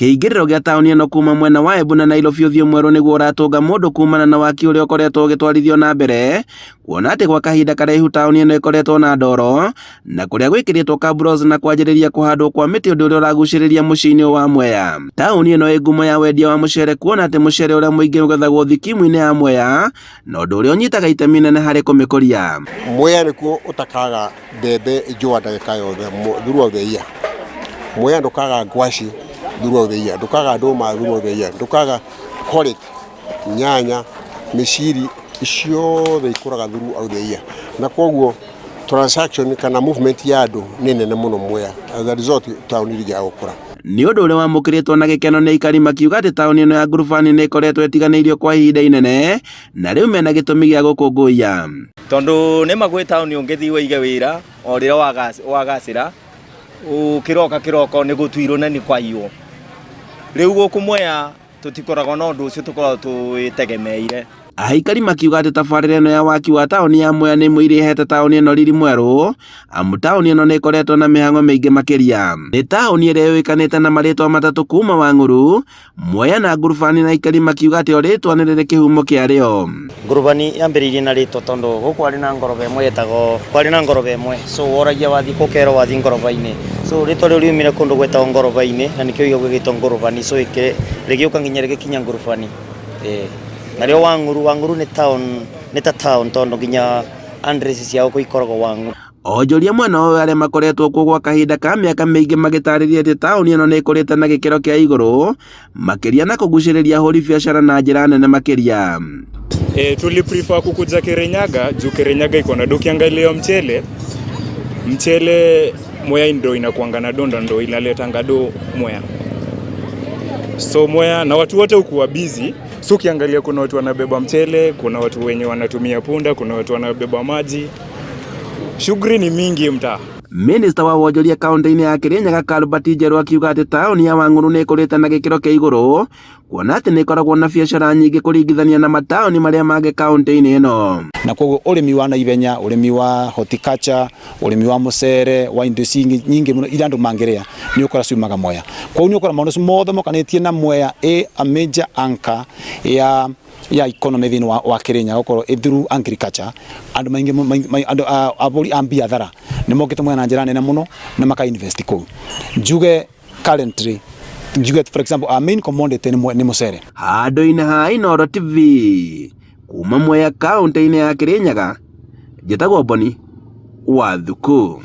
Kĩingĩrĩro gĩa taũni ĩno kuma mwena wa Embu na Nairobi ũthiũ mwerũ nĩguo ũratũnga mũndũ kumana na waki ũrĩa ũkoretwo ũgĩtwarithio na mbere, kuona atĩ gwa kahinda karaihu taũni ĩno ĩkoretwo na ndoro na kũrĩa gwĩkĩrĩtwo kabros na kwanjĩrĩria kũhandwo kwa mĩtĩ ũndũ ũrĩa ũragucĩrĩria mũciĩ-inĩ ũyũ wa Mwea. Taũni ĩno ĩ ngumo ya wendia wa mũcere kuona atĩ mũcere ũrĩa mũingĩ ũgethagwo thikimu-inĩ ya Mwea na ũndũ ũrĩa ũnyitaga itemi inene harĩ kũmĩkũria. Mwea nĩkuo ũtakaga mbembe njũa ndagĩka yothe throughout the year. Mwea ndũkaga ngwacĩ throughout the year, ndũkaga ndũma throughout the year, ndũkaga quality, nyanya, mĩciri, ciothe ikũraga throughout the year. Na koguo transaction kana movement ya andũ nĩ nene mũno Mwea. As a result taũni ndĩngĩaga gũkũra. Nĩ ũndũ ũrĩa wamũkĩrĩtwo na gĩkeno nĩ aikari makiuga atĩ taũni ĩno ya Ngurubani nĩ ĩkoretwo ĩtiganĩirio kwa ihinda inene na rĩu mena gĩtũmi gĩa gũkũngũiya. Tondũ nĩ ma gwĩ taũni ũngĩthiĩ wĩige wĩra o rĩrĩa wagacĩra ũkĩroka kĩroko nĩ gũtuirwo na nĩ kwaiywo. Rĩu gũkũ Mwea tũtikoragwo na ũndũ ũcio tũkoragwo twĩtegemeire. Aikari makiuga atĩ tabarĩra ĩno ya waki wa taũni ya Mwea nĩ ĩmwe iria ihete taũni ĩno riri mwerũ, amu taũni ĩno nĩ ĩkoretwo na mĩhang'o mĩingĩ makĩria. Nĩ taũni ĩrĩa yũĩkanĩte na marĩtwa matatũ kuma Wang'ũrũ, Mwea na Ngurubani na aikari makiuga atĩ o rĩtwa nĩ rĩrĩ kĩhumo kĩarĩo. Ngurubani yambĩrĩirie na rĩtwa tondũ gũkũ kwarĩ na ngoroba ĩmwe yetagwo kwarĩ na ngoroba ĩmwe so woragia wathiĩ kũ ũkerwo wathiĩ ngoroba-inĩ so rĩtwa rĩu riumire kũndũ gwetagwo ngoroba-inĩ na nĩkĩo gĩgĩtwo Ngurubani so rĩgĩũka nginya rĩgĩkinya Ngurubani ĩĩ. Narĩo Wang'uru, Wang'uru nĩ town nĩ ta town tondũ nginya address cia gũkũ ikoragwo Wang'uru. Onjoria mwena ũyũ arĩa makoretwo kuo gwa kahinda ka mĩaka mĩingĩ magĩtarĩria atĩ taũni ĩno nĩ ĩkũrĩte na gĩkĩro kĩa igũrũ makĩria na kũgucĩrĩria ahũri biacara na njĩra nene makĩria. E, tuli prefer kukuja Kirinyaga juu Kirinyaga iko na do. Ukiangalia mchele, mchele Mwea ndo inakuanga na donda ndo inaletanga do Mwea. So Mwea na watu wote ukuwa busy. So ukiangalia kuna watu wanabeba mchele, kuna watu wenye wanatumia punda, kuna watu wanabeba maji. Shughuli ni mingi mtaa. Minista wa wonjoria kaunti-inĩ ya Kirinyaga Cuthbert Njeru akiuga atĩ taũni ya Wang'ũrũ nĩ ĩkũrĩte na gĩkĩro kĩa igũrũ kuona atĩ nĩ ĩkoragwo na biacara nyingĩ kũringithania na mataũni marĩa mangĩ kaunti-inĩ ĩno. Na koguo ũrĩmi wa naihenya, ũrĩmi wa horticulture, ũrĩmi wa mũcere, wa indo ici nyingĩ mũno iria andũ mangĩrĩa nĩ ũkora ciumaga Mwea. Koguo nĩ ũkora maũndũ macio mothe mokanĩtie na Mwea ĩ a major anchor ya ya economy thĩinĩ wa, wa Kĩrĩnyaga gũkorwo ĩ through agriculture. Andũ maingĩ andũ ahũri a biathara nĩ mokĩte Mwea na njĩra nene mũno na maka invest kũu. Njuge currently njuge for example our main commodity nĩ mũcere. Handũ-inĩ ha Inooro TV kuma Mwea kaunti-inĩ ya Kĩrĩnyaga, njĩtagwo Boni wa Thuku.